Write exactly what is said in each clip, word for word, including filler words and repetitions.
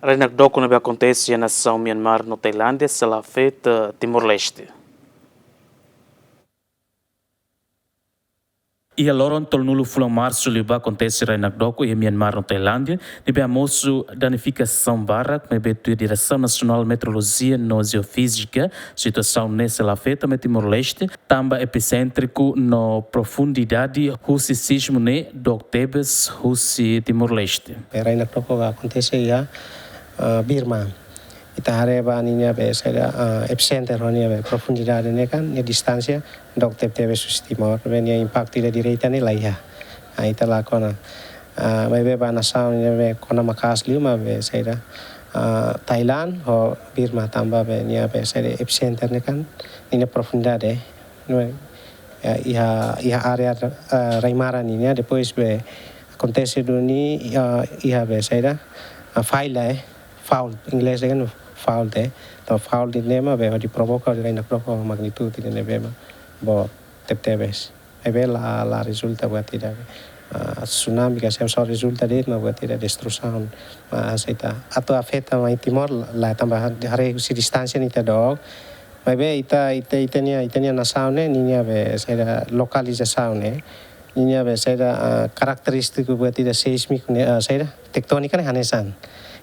Rai nakdoko ne'ebé akontese iha nasaun Myanmar no Tailándia sei la afeta Timor-Leste. Iha loron tolunulu fulan Marsu liubá akontese rai nakdoko iha Myanmar no Tailándia, ne'ebé hamosu danifikasaun barak, maibé tuir Diresaun Nasionál Meteorolojia no Jeofízika, situasaun ne'e sei la afeta mai Timor-Leste, tanba episéntriku no profundidade husi sizmu ne'e dook tebes husi Timor-Leste. Rai nakdoko akontese iha, ah, Birma. Ita haree ba ninia be saida, ah, epicenter ho nia be profundidade ne'e kan, nia distánsia dook tebetebes husi Timor, be nia impaktu ida direta ne'e la iha. Ah, ita la kona. Ah, maibé ba nasaun ne'ebé kona maka'as liu mak be saida, ah, Thailand ho Birma tanba be nia be saida epicenter ne'e kan, ninia profundidade. Ne'e, ya, iha, iha área, ah, rai-maran ninia, depois be akontese duni, ah, iha be saida, ah, faila, eh, fault, inglés kan fault, eh. Entaun fault ne'e mak be hodi provoka hodi rai nakdoko magnitude ne'ebé mak boot tebetebes. Maibé la, la rezulta buat ida, ah, tsunami ka saida, só rezulta de'it mak buat ida destruisaun. Mas ita atu afeta mai Timor la, la tanba haree husi distánsia ne'e ita dook. Maibé ita, ita, ita-nia, ita-nia nasaun ne'e, ninia be saida lokalizasaun ne'e, ninia be saida, ah, karakterístiku buat ida sísmiku ne'e, ah, saida tektónika ne'e hanesan.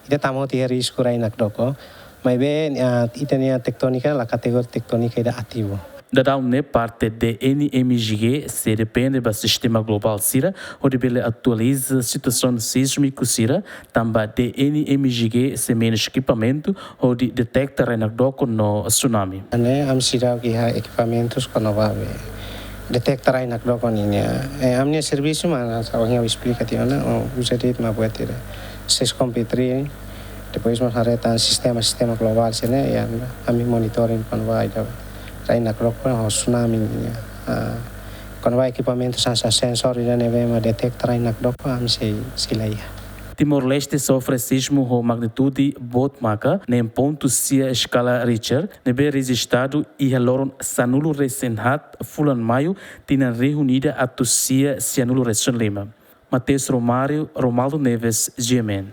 Ita tama hotu iha risku rai nakdoko. Maibé, ah, ita-nia tektónika la kategoria tektónika ida ativu. Daudaun ne'e parte D N M G C depende ba sistema globál sira hodi bele atualiza situasaun sísmiku sira, tanba D N M G C menus ekipamentu hodi deteta rai nakdoko no tsunami. Ne'e ami seidauk iha ekipamentus kona-ba be deteta rai nakdoko ninia. Eh, ami-nia servisu mak hanesan ohin ha'u esplika tiha ona, oh, uza de'it mak buat ida. Seis komputer, depois mak haree tan sistema, sistema globál sira-ne'e, ya, ami monitoring kona-ba ida rai nakdoko ho tsunami ninia. Ah, kona-ba ekipamentu hanesan sensór ida ne'ebé mak deteta rai nakdoko, ami sei, sei la iha. Timor-Leste sofre sizmu ho magnitude boot maka neen pontu sia eskala Richter, ne'ebé rejistadu iha loron sanulu-resin-haat fulan Maiu, tinan rihun ida atus sia sianulu-resin-lima. Mateus Romário, Romaldo Neves, G M N.